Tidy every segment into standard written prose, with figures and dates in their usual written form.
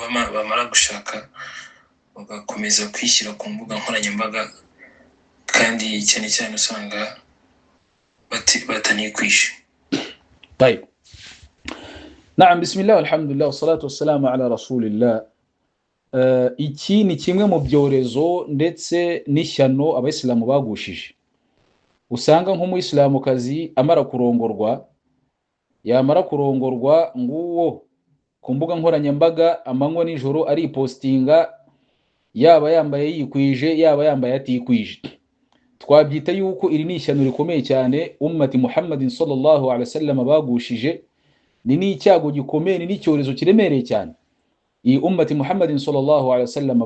Bamara gushaka bagakomeza kwishyira ku mbuga nkoranyambaga, kandi cyane cyane usanga batanikwije. طيب، نعم، بسم الله والحمد لله والصلاة والسلام على رسول الله. Iki ni kimwe mu byorezo ndetse n'ishyano abayisilamu bagushije. Usanga nk'umuyisilamukazi amara kurongorwa, yamara kurongorwa, nguwo ku mbuga nkoranyambaga amanywa nijoro aripostinga, yaba yambaye yikwije, yaba yambaye atikwije. Twabyita yuko iri ni ishyano rikomeye cyane ummati Muhammadin sallallahu alaihi wasallam bagushije. Ni n'icyago gikomeye, ni n'icyorezo kiremereye cyane iyi ummati Muhammadin sallallahu alaihi wasallam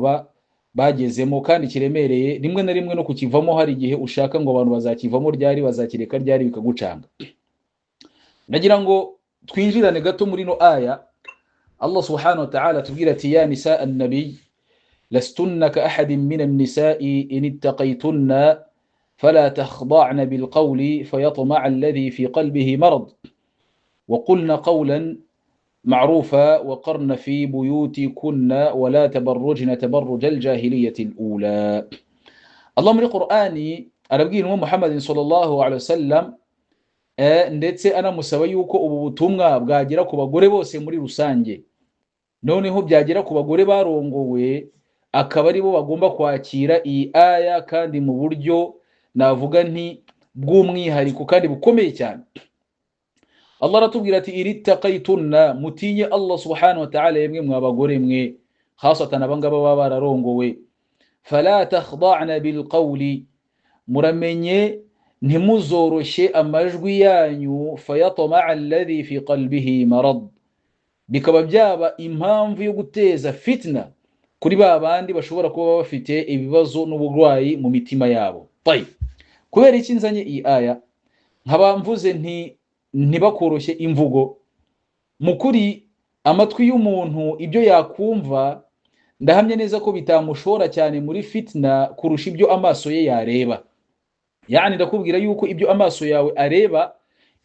bagezemo, kandi kiremereye. Rimwe na rimwe no kukivamo hari igihe ushaka ngo abantu bazakivamo ryari, bazakireka ryari, bikagucanga. Nagira ngo twinjirane gato muri no aya. Allah subhanahu wa ta'ala tubwira ati: ya nisa an-nabiy lastunna ka ahadin min an-nisa'i in ittaqaytunna fala takhda'na bil qawli fayatma'a alladhi fi qalbihi marad wa qulna qawlan معروفا وقرن في بيوتكن ولا تبرجن تبرج الجاهلية الأولى. Allah muri Qur'ani arabwira intumwa Muhammad sallallahu alaihi wasallam, ndetse anamusaba yuko ubu butumwa bwagera ku bagore bose muri rusange. Noneho byagera ku bagore barongowe, akaba aribo bagomba kwakira iyi aya, kandi mu buryo navuga nti bw'umwihariko kandi bukomeye cyane. Allah aratubwira ati: irittaqaytunna, mutinye Allah subhanahu wa ta'ala yemwe mwa bagore mwe, khasatan abangaba baba bararongowe. Fala takhda'na bilqawli, muramenye ntimuzoroshye amajwi yanyu, fayatma'a alladhi fi qalbihi marad, bikaba byaba impamvu yo guteza fitna kuri ba bandi bashobora kuba bafite ibibazo n'uburwayi mu mitima yabo. Tayib, kubera iki nzanye iyi aya nkaba mvuze nti ntibakoroshye imvugo? Mu kuri amatwi y'umuntu ibyo yakumva, ndahamya neza ko bitamushora cyane muri fitna kurusha ibyo amaso ye yareba. Yani ndakubwira yuko ibyo amaso yawe areba,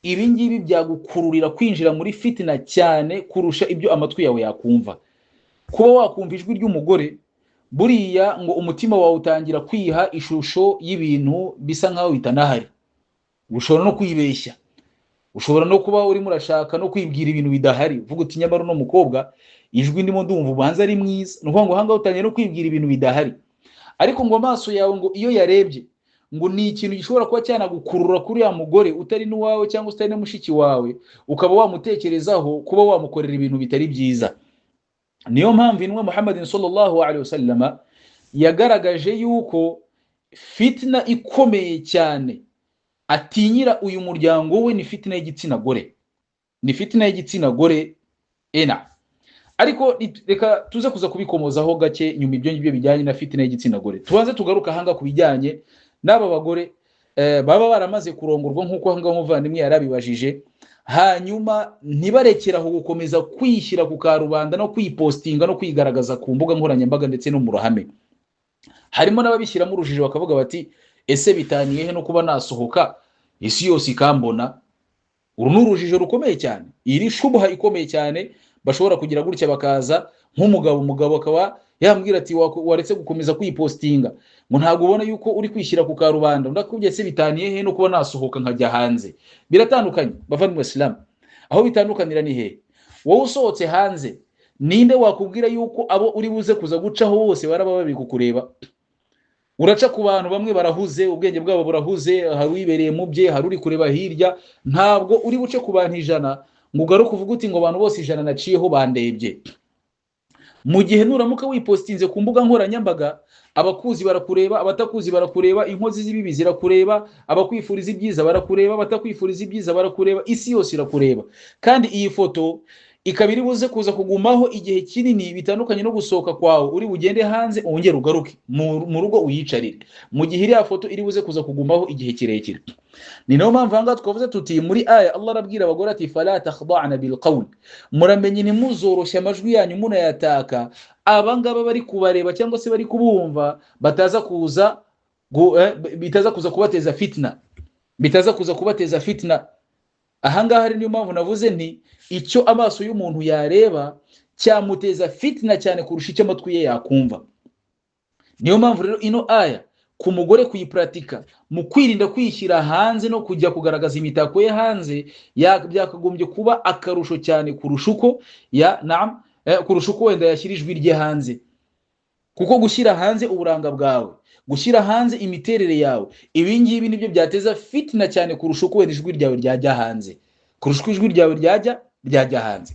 ibi ngibi byagukururira kwinjira muri fitna cyane kurusha ibyo amatwi yawe yakumva. Kuba wakumva ijwi ry'umugore, buriya ngo umutima wawe utangira kwiha ishusho y'ibintu bisa nkaho bitanahari. Ushobora no kwibeshya, ushobora no kuba urimo urashaka no kwibwira ibintu bidahari, uvuga uti: nyamara uno mukobwa ijwi ndimo ndumva ubanza ari mwiza. Ni ukuvuga ngo ahangaha utangiye no kwibwira ibintu bidahari. Ariko ngo amaso yawe ngo iyo yarebye, ngo ni ikintu gishobora kuba cyanagukurura kuri ya mugore utari n'uwawe cyangwa utari na mushiki wawe, ukaba wamutekerezaho kuba wamukorera ibintu bitari byiza. Niyo mpamvu intumwa Muhammadin sallallahu alaihi wasallama yagaragaje yuko fitna ikomeye cyane atinyira uyu muryango we ni fitina y'igitsina gore, ni fitina y'igitsina gore ena. Ariko reka tuze kuza kubikomozaho gake nyuma, ibyo ngibyo bijyanye na fitina y'igitsina gore. Tubanze tugaruka ahanga ku bijyanye n'aba bagore baba baramaze kurongorwa, nk'uko ahangaha umuvandimwe yarabibajije, hanyuma ntibarekere aho gukomeza kwishyira ku karubanda no kwipostinga no kwigaragaza ku mbuga nkoranyambaga ndetse no mu ruhame. Harimo n'ababishyiramo urujijo, bakavuga bati: ese bitaniye he no kuba nasohoka isi yose ikambona? Uru ni urujijo rukomeye cyane, iri shubuha ikomeye cyane. Bashobora kugira gutya bakaza nk'umugabo, umugabo akaba yambwira ati: waretse gukomeza kwipostinga, ngo ntabwo ubona yuko uri kwishyira ku karubanda? Undi akubwiye: se bitaniye he no kuba nasohoka nkajya hanze? Biratandukanye, bavandimwe Isilamu. Aho bitandukanira ni he? Wowe usohotse hanze, ninde wakubwira yuko abo uri buze kuza gucaho bose baraba bari kukureba? Uraca ku bantu bamwe barahuze, ubwenge bwabo burahuze, hari uwibereye mu bye, hari uri kureba hirya. Ntabwo uri buce ku bantu 100 ngo ugaruke uvuge uti ngo abantu bose 100 naciyeho bandebye. Mu gihe nuramuka wipostinze ku mbuga nkoranyambaga, abakuzi barakureba, abatakuzi barakureba, inkozi z'ibibi zirakureba, abakwifuriza ibyiza barakureba, abatakwifuriza ibyiza barakureba, isi yose irakureba. Kandi iyi foto ikaba iri buze kuza kugumaho igihe kinini, bitandukanye no gusohoka kwawe uri bugende hanze wongere ugaruke mu rugo uyicarire, mu gihe iriya foto iri buze kuza kugumaho igihe kirekire. Ni nayo mpamvu ahangaha twavuze tuti muri aya Allah arabwira abagore ati: fala takhda'na bil qawl, muramenye ntimuzoroshye amajwi yanyu munayataka, abangaba bari kubareba cyangwa se bari kubumva bataza kuza bitaza kuza kubateza fitna, bitaza kuza kubateza fitna. Ahangaha ari niyo mpamvu navuze nti icyo amaso y'umuntu yareba cyamuteza fitna cyane kurusha icyo amatwi ye yakumva. Niyo mpamvu rero ino aya ku mugore kuyipuratika mu kwirinda kwishyira hanze no kujya kugaragaza imitako ye hanze byakagombye kuba akarusho cyane kurusha uko ya naam, kurusha uko wenda yashyira ijwi rye hanze. Kuko gushyira hanze uburanga bwawe, gushyira hanze imiterere yawe, ibi ngibi nibyo byateza fitna cyane kurusha uko wenda ijwi ryawe ryajya hanze, kurusha uko ijwi ryawe ryajya hanze.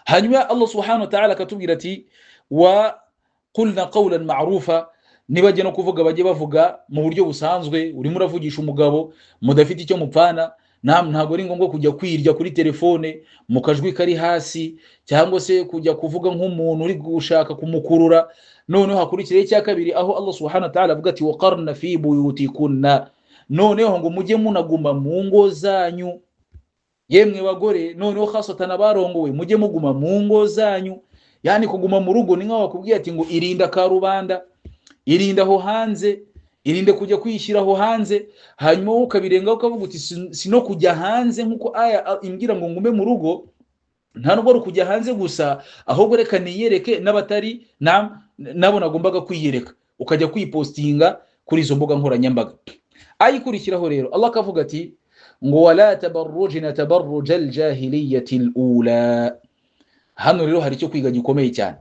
Hanyuma Allah subhanahu wa ta'ala akatubwira ati wa qulna qawlan ma'rufa, nibajya no kuvuga bajye bavuga mu buryo busanzwe. Urimo uravugisha umugabo mudafite icyo mupfana, ntabwo ari ngombwa kujya kwirya kuri telefone mu kajwi kari hasi, cyangwa se kujya kuvuga nk'umuntu uri gushaka kumukurura. Noneho hakurikiraho icya kabiri aho Allah subhanahu wa ta'ala avuga ati waqarna fi buyutikunna, noneho ngo mujye munaguma mu ngo zanyu. Yemwe bagore, noneho khasatan abarongowe, mujye muguma mu ngo zanyu. Yani kuguma mu rugo ni nkaho bakubwiye ati ngo irinda karubanda, irinda aho hanze, irinde kujya kwishyira aho hanze. Hanyuma wowe ukabirengaho ukavuga uti si no kujya hanze nkuko aya imbwira ngo ngume mu rugo, nta nubwo ari ukujya hanze gusa, ahubwo reka niyereke n'abatari nabo nagombaga kwiyereka, ukajya kwipostinga kuri izo mbuga nkoranyambaga. Ayikurikiraho rero Allah akavuga ati ngo wala tabarrujna tabarruja aljahiliyati alula. Hano rero hari icyo kwiga gikomeye cyane.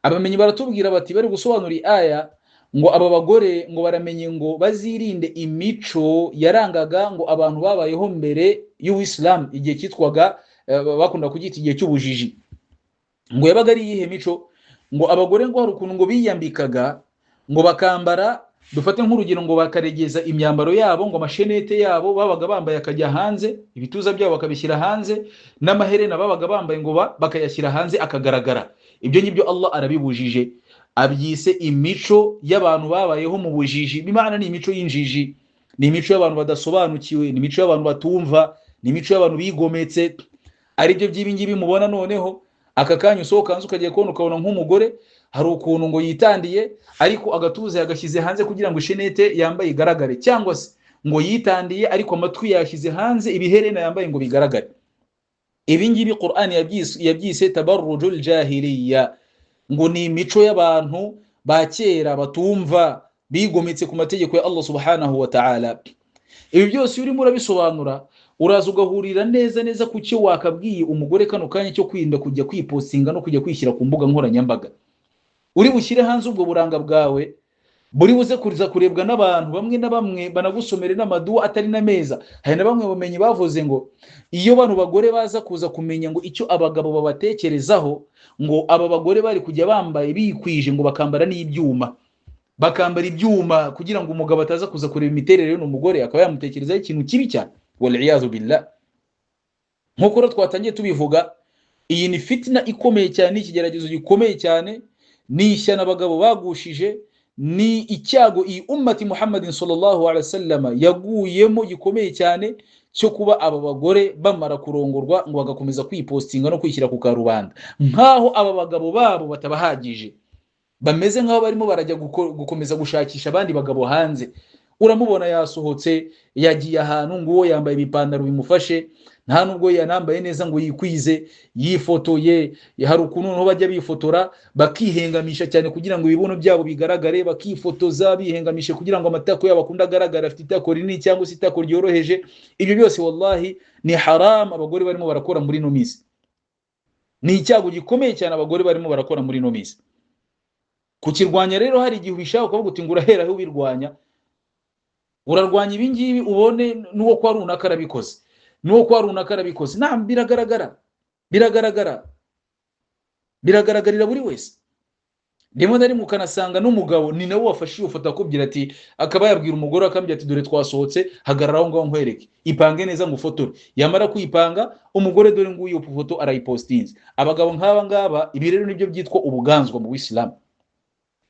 Abamenyi baratubwira bati bari gusobanura aya ngo aba bagore ngo baramenye ngo bazirinde imico yarangaga ngo abantu babayeho mbere y'Ubuislamu, igihe cyitwaga bakunda kugyita igihe cy'ubujiji. Ngo yabaga ari iyihe mico? Ngo abagore ngo hari ukuntu ngo biyambikaga ngo bakambara, dufate nk'urugero ngo bakaregeza imyambaro yabo, ngo amashenete yabo babaga bambaye akajya hanze, ibituza byabo bakabishyira hanze, n'amaherena babaga bambaye ngo bakayashyira hanze akagaragara. Ibyo ngibyo Allah arabibujije, abyise imico y'abantu babayeho mu bujiji. Bimana ni imico y'injiji, ni imico y'abantu badasobanukiwe, ni imico y'abantu batumva, ni imico y'abantu bigometse. Aribyo by'ibi ngibi mubona. Noneho aka kanya usohoka hanze ukagiye kubona ukabona nk'umugore hari ukuntu ngo yitandiye ariko agatuza yagashyize hanze kugira ngo ishenete yambaye igaragare, cyangwa se ngo yitandiye ariko amatwi yashyize hanze, ibiherena yambaye ngo bigaragare. Ibi ngibi Qur'an yabyise tabarrujul jahiliya, ngo ni imico y'abantu ba kera batumva, bigometse ku mategeko ya Allah subhanahu wa ta'ala. Ibi byose urimo urabisobanura, uraza ugahurira neza neza ku cyo wakabwiye umugore kano kanya cyo kwirinda kujya kwipostinga no kujya kwishyira ku mbuga nkoranyambaga. Uri bushyire hanze ubwo buranga bwawe, buri buze kuza kurebwa n'abantu bamwe na bamwe banagusomere n'amaduwa atari na meza. Hari na bamwe bamenyi bavuze ngo iyo bano bagore baza kuza kumenya ngo icyo abagabo babatekerezaho, ngo aba bagore bari kujya bambaye bikwije, ngo bakambara n'ibyuma, bakambara ibyuma kugira ngo umugabo ataza kuza kureba imiterere y'uno mugore akaba yamutekerezaho ikintu kibi cyane. Wal billah. Nkuko rero twatangiye tubivuga, iyi ni fitina ikomeye cyane, ikigeragezo gikomeye cyane, ni ishyano abagabo bagushije, ni icyago iyi ummati Muhammadin sallallahu alaihi wasallam yaguyemo gikomeye cyane, cyo kuba aba bagore bamara kurongorwa ngo bagakomeza kwipostinga no kwishyira ku karubanda nkaho aba bagabo babo batabahagije, bameze nkaho barimo barajya gukomeza gushakisha abandi bagabo hanze. Uramubona yasohotse yagiye ahantu, nguwo yambaye ibipantaro bimufashe, nta nubwo yanambaye neza ngo yikwize, yifotoye. Hari ukuntu noneho bajya bifotora bakihengamisha cyane kugira ngo ibibuno byabo bigaragare, bakifotoza bihengamisha kugira ngo amatako yabo akunde agaragare, afite itako rinini cyangwa se itako ryoroheje. Ibyo byose wallahi ni haram abagore barimo barakora muri ino minsi. Ni icyago gikomeye cyane abagore barimo barakora muri ino minsi. Kukirwanya rero hari igihe ubishaka ukavuga uti ngo urahera aho ubirwanya, urarwanya ibi ngibi ubone n'uwo kwa runaka arabikoze, n'uwo kwa runaka arabikoze. Nta biragaragara, biragaragara, biragaragarira buri wese. Rimwe na rimwe ukanasanga n'umugabo ni nawe wafashe iyo foto akubwira ati, akaba yabwira umugore akambwira ati dore twasohotse, hagarara aho ngaho nkwereke, ipange neza ngo ufotore. Yamara kuyipanga umugore dore nguyu iyo foto arayipostinze. Abagabo nk'aba ngaba, ibi rero nibyo byitwa ubuganzwa mu Buyisilamu.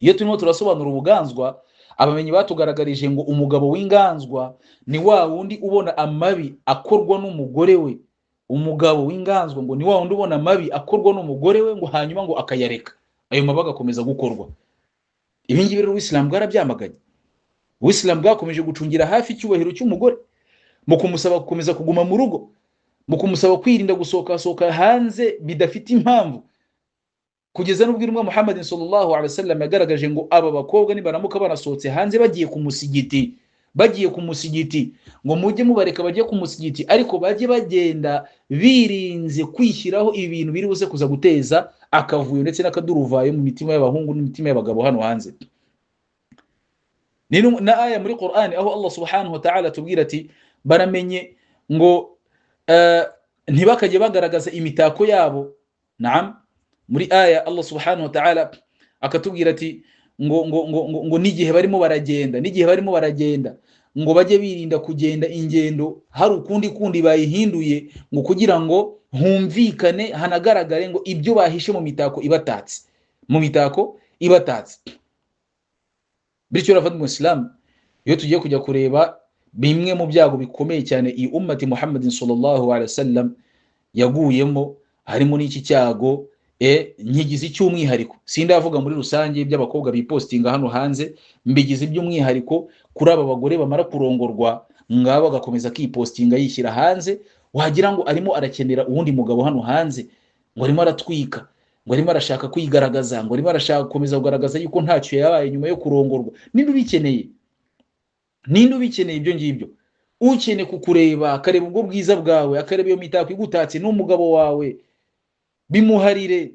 Iyo turimo turasobanura ubuganzwa, abamenyi batugaragarije ngo umugabo w'inganzwa ni wa wundi ubona amabi akorwa n'umugore we. Umugabo w'inganzwa ngo ni wa wundi ubona amabi akorwa n'umugore we, ngo hanyuma ngo akayareka, ayo mabi agakomeza gukorwa. Ibi ngibi rero Ubuyisilamu bwarabyamaganye. Ubuyisilamu bwakomeje gucungira hafi icyubahiro cy'umugore mu kumusaba gukomeza kuguma mu rugo, mu kumusaba kwirinda gusohokasohoka hanze bidafite impamvu. Kugeza n'ubwo intumwa Muhammadin sallallahu alaihi wasallam yagaragaje ngo aba bakobwa nibaramuka banasohotse hanze bagiye ku musigiti, bagiye ku musigiti, ngo mujye mubareka bajye ku musigiti, ariko bajye bagenda birinze kwishyiraho ibintu biri buze kuza guteza akavuyo ndetse n'akaduruvayo mu mitima y'abahungu n'imitima y'abagabo hano hanze. Ni na aya muri Qur'ani aho Allah subhanahu wa ta'ala atubwira ati baramenye ngo ntibakajye bagaragaza imitako yabo. Naam, muri aya Allah subhanahu wa ta'ala akatubwira ati ngo ngo ngo ngo, ngo n'igihe barimo baragenda, n'igihe barimo baragenda ngo bajye birinda kugenda ingendo hari ukundi kundi bayihinduye, ngo kugira ngo humvikane hanagaragare ngo ibyo bahishe mu mitako ibatatse, mu mitako ibatatse. Bityo rafat Muslim, iyo tugiye kujya kureba bimwe mu byago bikomeye cyane iyi ummati Muhammadin sallallahu alaihi wasallam yaguyemo, harimo n'iki cyago nkigize icy'umwihariko. Sindavuga muri rusange by'abakobwa bipostinga hano hanze, mbigize iby'umwihariko kuri aba bagore bamara kurongorwa ngabo agakomeza akipostinga yishyira hanze, wagira ngo arimo arakenera uwundi mugabo hano hanze, ngo arimo aratwika, ngo arimo arashaka kwigaragaza, ngo arimo arashaka gukomeza kugaragaza yuko ntacyo yabaye nyuma yo kurongorwa. Ninde ubikeneye? Ninde ubikeneye ibyo ngibyo? Ukeneye kukureba, akareba ubwo bwiza bwawe, akareba iyo mitako igutatse n'umugabo wawe, bimuharire.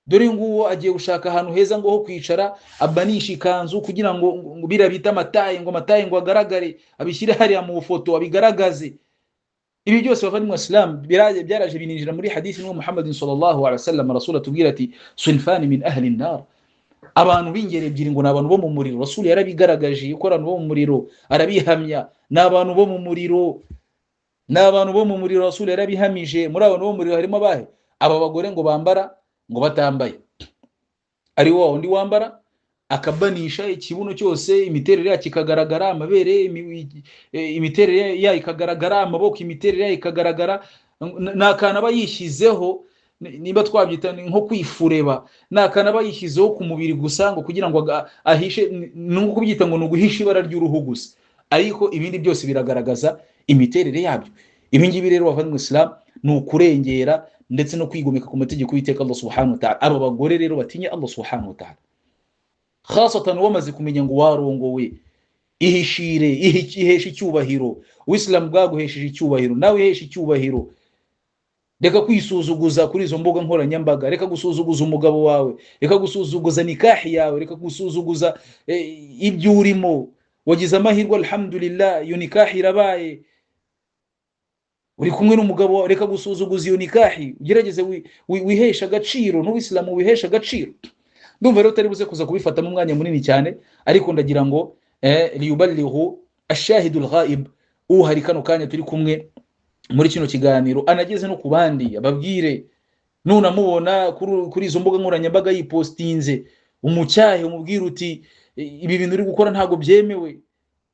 Dore nguwo agiye gushaka ahantu heza ngo ho kwicara, abanisha ikanzu kugira ngo bira bita amataye, ngo amataye ngo agaragare, abishyire hariya mu foto abigaragaze. Ibi byose bavandimwe Islam byaraje bininjira muri hadisi n'uwo Muhammadin sallallahu alaihi wasallam. Rasul atubwira ati sinfani min ahli an-nar, abantu b'ingeri ebyiri ngo ni abantu bo mu muriro. Rasul yarabigaragaje ko abantu bo mu muriro, arabihamya, ni abantu bo mu muriro, ni abantu bo mu muriro. Rasul yarabihamije. Muri abantu bo mu muriro harimo abahe? Aba bagore ngo bambara ngo batambaye, ari wa wundi wambara akabanisha ikibuno cyose, imiterere yacyo ikagaragara, amabere imiterere yayo ikagaragara, amaboko imiterere yayo ikagaragara, ni akantu aba yishyizeho, niba twabyita nko kwifureba, ni akantu aba yishyizeho ku mubiri gusa ngo kugira ngo ahishe, ni nko kubyita ngo ni uguhisha ibara ry'uruhu gusa, ariko ibindi byose biragaragaza imiterere yabyo. Ibi ngibi rero bavandimwe Islam ni ukurengera ndetse no kwigomeka ku mategeko y'Uwiteka Allah subhanahu wa ta'ala. Aba bagore rero batinye Allah subhanahu wa ta'ala, khasatan wamaze kumenya ngo warongowe, ihishire, iheshe icyubahiro. Uwisilamu bwaguhesheje icyubahiro, nawe iheshe icyubahiro. Reka kwisuzuguza kuri izo mbuga nkoranyambaga, reka gusuzuguza umugabo wawe, reka gusuzuguza nikahi yawe, reka gusuzuguza ibyo urimo. Wagize amahirwe alhamdulillah, iyo nikahi irabaye, uri kumwe n'umugabo wawe, reka gusuzuguza iyo nikahi, ugerageze wiheshe agaciro, n'Uwisilamu wiheshe agaciro. Ndumva rero utari buze kuza kubifatamo umwanya munini cyane, ariko ndagira ngo liyuballighu ashahidu alghaib, uhari kano kanya turi kumwe muri kino kiganiro anageze no ku bandi, ababwire. Nunamubona kuri izo mbuga nkoranyambaga yipostinze, umucyahe, umubwire uti ibi bintu uri gukora ntabwo byemewe.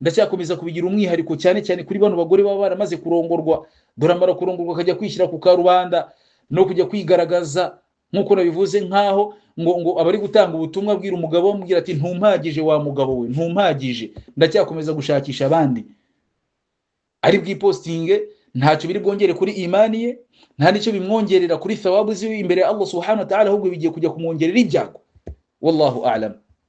Ndacyakomeza kubigira umwihariko cyane cyane kuri bano bagore baba baramaze kurongorwa. Dore amara kurongorwa akajya kwishyira ku karubanda no kujya kwigaragaza, nkuko nabivuze, nkaho ngo ngo abari gutanga ubutumwa abwira umugabo, amubwira ati ntumpagije wa mugabo we, ntumpagije, ndacyakomeza gushakisha abandi. Ari bwipostinge, ntacyo biri bwongere kuri imani ye, nta nicyo bimwongerera kuri thawabu ziwe imbere ya Allah subhanahu wa ta'ala, ahubwo bigiye kujya kumwongerera ibyago. Wallahu a'lam.